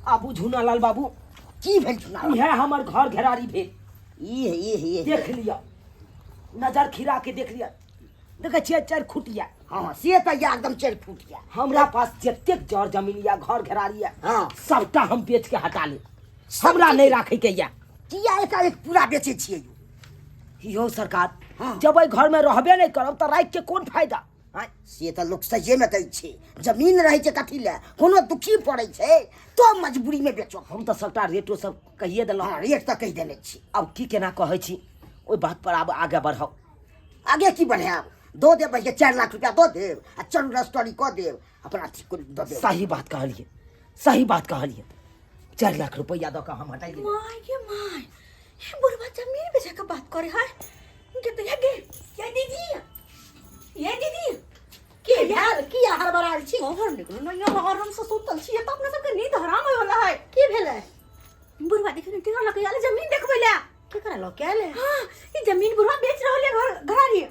आबू झूनालाल बाबू। की भेल झूनालाल? इएह हमर घर घेरारी भेल। ई है, ई है, ई है। देख लिअ, नजर खिरा के देख लिअ। देखै छियै 4 खुटिया। हाँ, हाँ, से तऽ या एकदम 4 फुटिया। हमरा पास जतेक जर जमीन या घर घेरारी या हाँ। सबटा हम बेच के हटा लेब, हमरा नहीं राखे के या। किया एकाएक पूरा बेचै छियै यौ? यौ सरकार, हाँ। जब एहि घर में रहबे नहीं करब तऽ राखि के कोन फायदा? आँय, से तऽ लोक सहिए में कहै छै, जमीन रहै छै कथी लए, कोनो दुखी पड़ै छै तो मजबूरी में बेचो। हम तऽ सबटा रेटो सब कहिए देलहुँ। हाँ, रेट तऽ कहि देने छी। आब की केना कहै छी ओहि बात पर आब आगे बढ़ाउ। आगे की बढ़ायब? दऽ देब भैया 4 लाख रुपया दऽ देब आ चलू रजिस्ट्री कऽ देब, अपना अथी कऽ दऽ देब। सही बात कहलियै, सही बात कहलियै। 4 लाख रुपया दऽ कऽ हम हटाइ लेब। My गे my, हे बुढ़वा जमीन बेचा के बात करे है। के तो ये गे, ये दीदी, ये दीदी, के भेल? की हड़बड़ायल छी? बाहर निकलू ना, यहाँ आराम से सुतल छी, तऽ अपना सबके नींद हराम होय वाला है। की भेलै? बुढ़वा देखियौ ने केकरा लऽ के आयल जमीन देखबै लए। केकरा लऽ के आयल? हाँ, ई जमीन बुढ़वा बेच रहल है घर घरारी।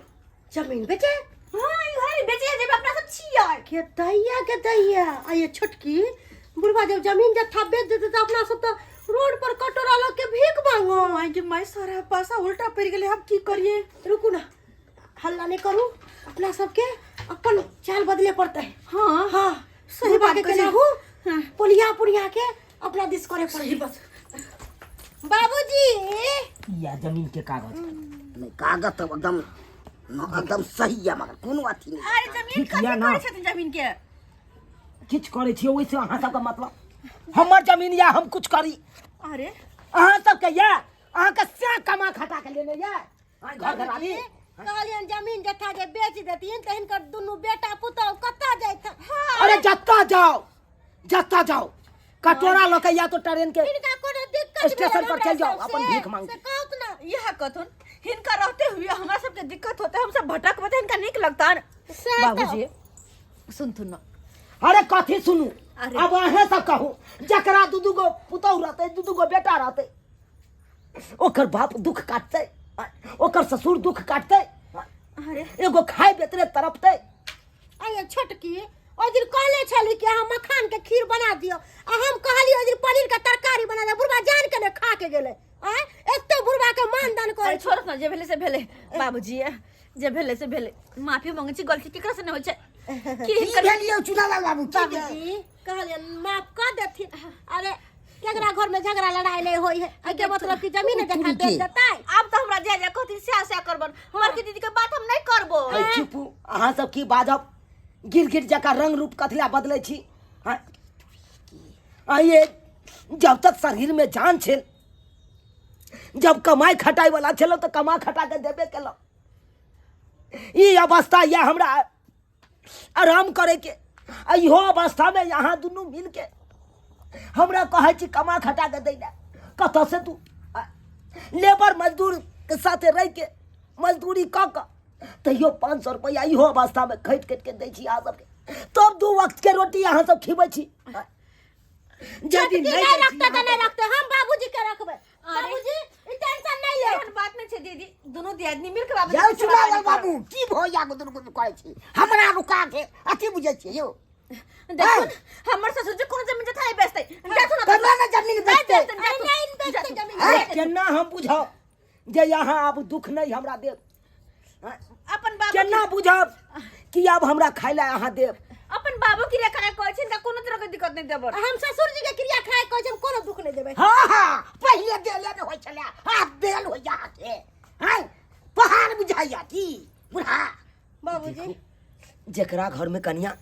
जमीन बेचे? हाँ, ई घरारी बेचे जेबे अपना सब छियै। के दैया, के दैया, आ ये छोटकी बुढ़वा जब जमीन जत्था बेच देते तऽ अपना सब तऽ रोड पर कटोरा लऽ के भीख मांगो। My गे my, सारा पैसा उल्टा पड़ गेलै, हम की करिए? रुकू ना, हल्ला नहीं करू, अपना सबके अपन चाल बदले पड़तै। हाँ, हाँ, सही बुढ़वा बात के कहै छी। केनाहू हाँ। पुलिया पुड़िया के अपना दिस करे पड़तै। सही बात। बाबूजी, या जमीन के कागज। नहीं, कागज तऽ एकदम न, एकदम सही है, मगर कोनो अथी नहीं। अरे जमीन ठीक कथी या ना? करै छथिन जमीन के? किछु करै छियै ओहिसँ अहाँ सबके मतलब? हमर जमीन या हम कुछ करी। अरे अहाँ सबके या अहाँके से कमा खटा के लेने या घर घरारी। कहलियन जमीन जत्था जे बेच देतियन तऽ हिनकर दुनू बेटा पुतहु कतऽ जाइत? अरे जत्ता जाओ, जत्ता जाओ, कटोरा लऽ के या तो ट्रेन के हिनका कोनो दिक्कत स्टेशन पर चलि जाओ, हमरा अपन सबसे? भीख मांग। से कहत ना। यह कथुन हिनका रहते हुए हमरा सबके दिक्कत होता है, हम सब भटकबे तऽ हिनका नीक लगता न। से तऽ- बाबूजी सुनथुन ना। अरे कथी सुनू? अरे। अब अहें सब कहू, जकरा दू दू गो पुतहु रहतै, दू दू गो बेटा रहतै, ओकर बाप दुख काटतै, ओकर ससुर दुख काटतै, अरे एगो खाय बेतरे तड़पतै। आये छोटकी, ओहि दिन कहले छली कि अहाँ मखान के खीर बना दियौ, आ हम कहलियै ओहि दिन पनीर के तरकारी बना दियौ, बुढ़बा जान के ने खा के गेलै। आँय, एते बुढ़बा के मान दान करै अरे छोड़ ना, जे भेलै से भेलै बाबूजी, जे भेलै से भेलै, माफी मांगै छी, गलती केकरा से नहि होइ छै। की की हिनकर भेल यौ चुनालाल बाबू? की भेल? बाबूजी कहलियै माफ कऽ देथिन। अरे केकरा घर में झगड़ा लड़ाई नहीं होई है, एके मतलब कि जमीन जखन तुरी बेच के। देतै। आब तऽ हमरा जे जे कहथिन सएह सएह करबन, हमर के दीदी के बात हम नहि करबो। ऐ चुपू, अहाँ सब की बाजब? गिर गिर जकाँ रंग रूप कथिला बदलै छी? हाँ? आइए जब तक शरीर में जान छल, जब कमाई खटाई वाला छल तऽ कमा खटा के देबे केलहुँ। ई अवस्था यऽ हमरा आराम करे के, आ इहो अवस्था में यहाँ दुनू मिल के हमरा कहै छी कमा खटा के दै लए, कतऽ से तू लेबर मजदूर के साथे रह के मजदूरी कऽ कऽ तैयो 500 रुपया इहो अवस्था में खटि खटि के दै छी अहाँ सबके, तब 2 वक्त के रोटी अहाँ सब खिबै छी। यदि छोटकी नहि नहि दै छी रखतै तऽ अहाँ नहि रखतै, हम बाबूजी के रखबै। अरे। बाबूजी ई टेंशन नहीं ले। एहन बात नहीं छै दीदी, दुनू दियादनी मिल के बाबूजी यौ के सेवा चुनालाल पानी करब। बाबू, की भैया गुदुर गुदुर करै छी? हमरा रुका के अथी बुझै छियै यौ? देखू ने, हमर ससुर जी कोनो जमीन जथा नहीं बेचतै। जाथु ना, केना ने जमीन नहीं बेचतै? बेचतै, जाथु। नहीं बेचतै जमीन। अरे केना हम बुझब जे यहाँ आब दुख नहीं हमरा देब? अपन बाबू केना बुझब कि आब हमरा खाय लए अहाँ देब? अपन बाबू क्रिया खाय कहै छै, हिनका कोनो तरह के दिक्कत नहीं देब। हम ससुर जी के क्रिया खाय कहै छै, हम कोनो दुख नहीं देबै। हाँ, हाँ, पहिले देले ने होइ छलै, आब देल होइया अहाँके। हैं? पहाड़ बुझाइया की बुढ़ा? बाबूजी। जेकरा घर में कनिया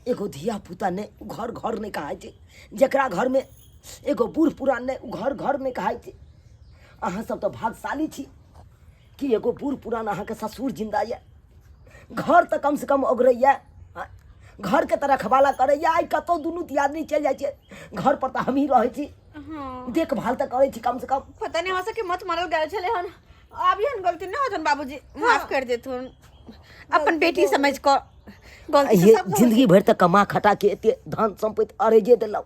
एगो धिया पुता नहीं, उ घर घर नहीं कहाय छै। जेकरा घर में एगो बूढ़ पुरान नहीं, उ घर घर नहीं कहाय छै। अहाँ सब तऽ भाग्यशाली छी कि एगो बूढ़ पुरान अहाँके ससुर जिंदा यऽ, घर तऽ कम से कम ओगरैया, घर के तऽ रखवाला करैया। आइ कतहु दुनू दियादनी चलि जाइ छै, घर पर तऽ हमही रहै छी, देखभाल तऽ करै छी कम से कम। पता नहीं हमरा सबके मत मारल गेल छलै हन, आब एहन गलती नहि होतन बाबूजी, माफ कर देथुन, अपन बेटी समझ कऽ गलती ये सब होइत। जिंदगी भरि तऽ कमा खटा के एते धन सम्पत्ति अरेजे देलहुँ,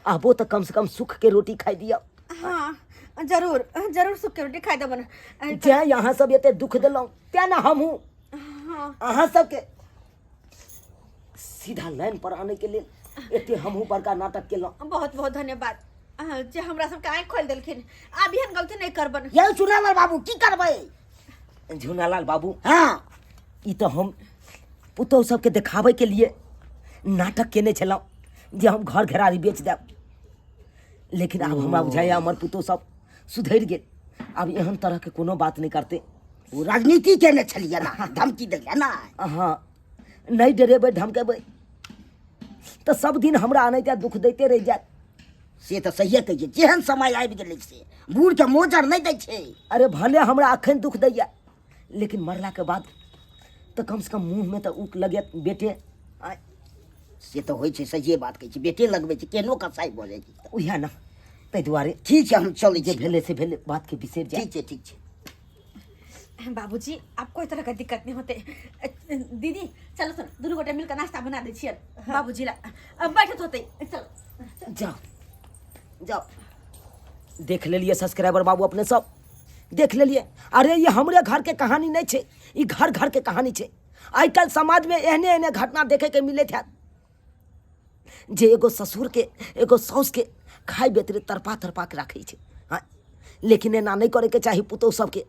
आबो तऽ कम से कम सुख के रोटी खाइ दिअ। हाँ जरूर जरूर सुख के रोटी खाइ देबन। जैं यहाँ सब एते दुख देलहुँ तें ने हमहूँ हाँ। अहाँ सबके सीधा लाइन पर आने के लेल एते हमहूँ बड़का नाटक केलहुँ। बहुत बहुत धन्यवाद अहाँ जे हमरा सबके आँखि खोलि देलखिन। आब एहन गलती नहि करबन। यौ चुनालाल बाबू की करबै? झुनालाल बाबू, हँ, ई तऽ हम पुतहु सबके देखाबैके लिए नाटक केने छलहुँ जे हम घर घेरारी बेच देब, लेकिन आब हमरा बुझाइए हमर पुतहु सब सुधरि गेल, आब एहन तरहके कोनो बात नहि करतै। ओ राजनीति केने छलियै ना, धमकी दैला ना? हँ, नहि डरेबै धमकेबै तऽ सब दिन हमरा अनैते दुख दैते रहि जायत। से तऽ सहिए कहै छै, जेहन समय आबि गेलै से बूढ़के मोजर नहि दै छै। अरे भले हमरा अखन दुख दैया, लेकिन मरलाके बाद तऽ कमसँ कम मुँहमे तऽ ऊक लगत बेटे। आँय, से तऽ होइ छै, सहिए बात कहै छै, बेटे लगबै छै, केहनो कसाइ भऽ जाइ छै। उएह ने, ताहि दुआरे ठीक छै, हम चलै जे छी। भेलै से भेलै, बातके बिसरि जाय। ठीक छै, ठीक छै। बाबूजी, आब कोई तरह के दिक्कत नहीं होते। दीदी चलो सुन, दुनू गोटे मिलकर नाश्ता बना दै छियै बाबूजी ला। अब बैठत होते, चलो। जाओ जाओ, देख लेलिए सब्सक्राइबर बाबू, अपने सब देख लेलिए। अरे ये हमरे घर के कहानी नहीं छै, ई घर घर के कहानी छै। आइ काल्हि समाज में एहने एहने घटना देखे के मिलैत हैत जे एगो ससुर के एगो साउस के खाइ बेतरे तड़पा तड़पा के राखै छै। हाँ, लेकिन एना नहि करैके चाही, पुतोहु सबके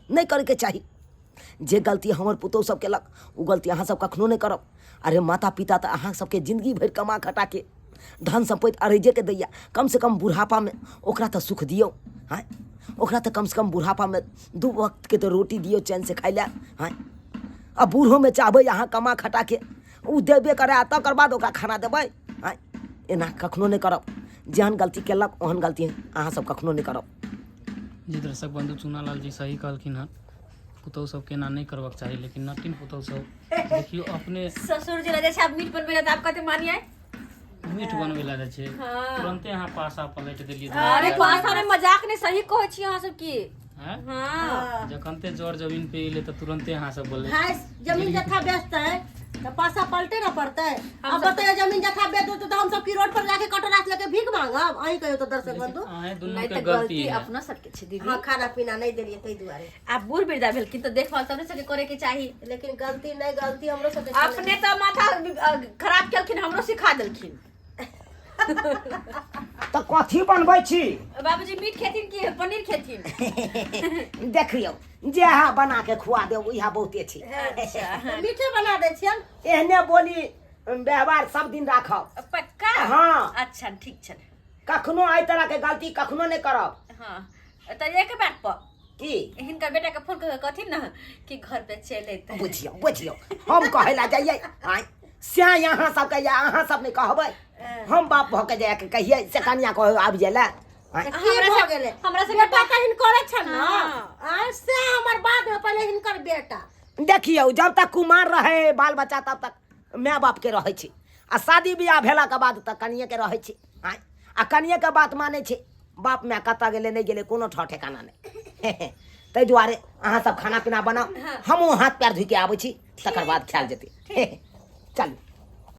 नहि करैके चाही। जे गलती हमर पुतोहु सब केलक ओ गलती अहाँ सब कखनो नहि करब। अरे माता पिता तऽ अहाँ सबके जिंदगी भरि कमा खटा के धन सम्पत्ति अरैजे के दैया, कम से कम बुढ़ापा में ओकरा तऽ सुख दियौ। हाँ, ओकरा तऽ कम से कम बुढ़ापा में 2 वक्त के तऽ रोटी दियौ चैन से खाइ लए। हाँ, आ बूढ़ो में चाहबै अहाँ कमा खटा के ओ देबे करे आ तकर बाद ओकरा खाना देबै। हाँ, एना कखनो नहि करब। जेहन गलती केलक ओहन गलती अहाँ सब कखनो नहि करब। जी दर्शक बंधु, चुनालाल जी सही कहलखिन हन, पुतहु सबके एना नहि करबाक चाही, लेकिन नटिन पुतहु सब देखियौ अपने ससुर जी लए जाइ छै आब मीट बनबै लए, तऽ आब कते मानियै? मीट बनबै लए जाइ छै, तुरन्ते अहाँ पासा पलटि देलियै। अरे पासा में मजाक नहि, सही कहै छी अहाँ सब की। हैं? हाँ। जखनते जर जमीन पे एलै तऽ तुरन्ते अहाँ सब बोललै भाई जमीन जथा बेचते तो पैसा पलटे ना पड़ते। अब बताइए, जमीन जथा बेच देते तो हम सब की रोड पर जाके कटोरा से लेके भीख मांगब? अहीं कहियो तो दर्शक बंधु। अहें दुनू नहीं के तऽ गलती गलती है। अपना सबके छै दीदी। हाँ, खाना पीना नहीं देलिए तई दुआरे। आब बूढ़ वृद्धा भेलखिन तऽ देखभाल तबने सबके करे के चाही। लेकिन गलती नहीं, गलती हमरो सबके छलै। अपने तऽ माथा खराब केलखिन, हमरो सिखा देलखिन। तऽ कथी बनबै छी? बाबूजी मीट खेथिन कि पनीर खेथिन? देखियौ, जे अहाँ बना के खुआ देब इएह बहुते छै। अच्छा, मीठे बना दै छियन। एहने बोली व्यवहार सब दिन राखब। पक्का? हाँ। अच्छा ठीक छै। कखनो एहि तरह के गलती कखनो नहि करब। हाँ, तऽ एक बात पर की हिनकर बेटा के फोन कऽ के कहथिन ने कि घर पे चलि अयतै। बुझियौ बुझियौ, हम कहै लए जाइयै आँय से अहाँ सबके या अहाँ सब नहि कहबै, हम बाप भऽ के जाके कहियै से कनिया कह आबि जाय लए। आँय? की हमरा भऽ सब- गेलै? हमरा सबके बेटा तऽ हिनकरे छनि ने। हाँ। आँय, से हमर बाद में पहिले हिनकर बेटा। देखियौ, जब तक कुमार रहे बाल बच्चा तब तक माय बाप के रहै छै, आ शादी बियाह भेलाके बाद तऽ कनिए के रहै छै। आँय, आ कनिए के बात मानै छै, बाप माय कतऽ गेलै नहि गेलै कोनो ठाव ठेकाना नहि। ताहि दुआरे अहाँ सब खाना पीना बनाउ, हमहूँ हाथ पैर धोइके आबै छी, तकर बाद खायल जेतै। चलू।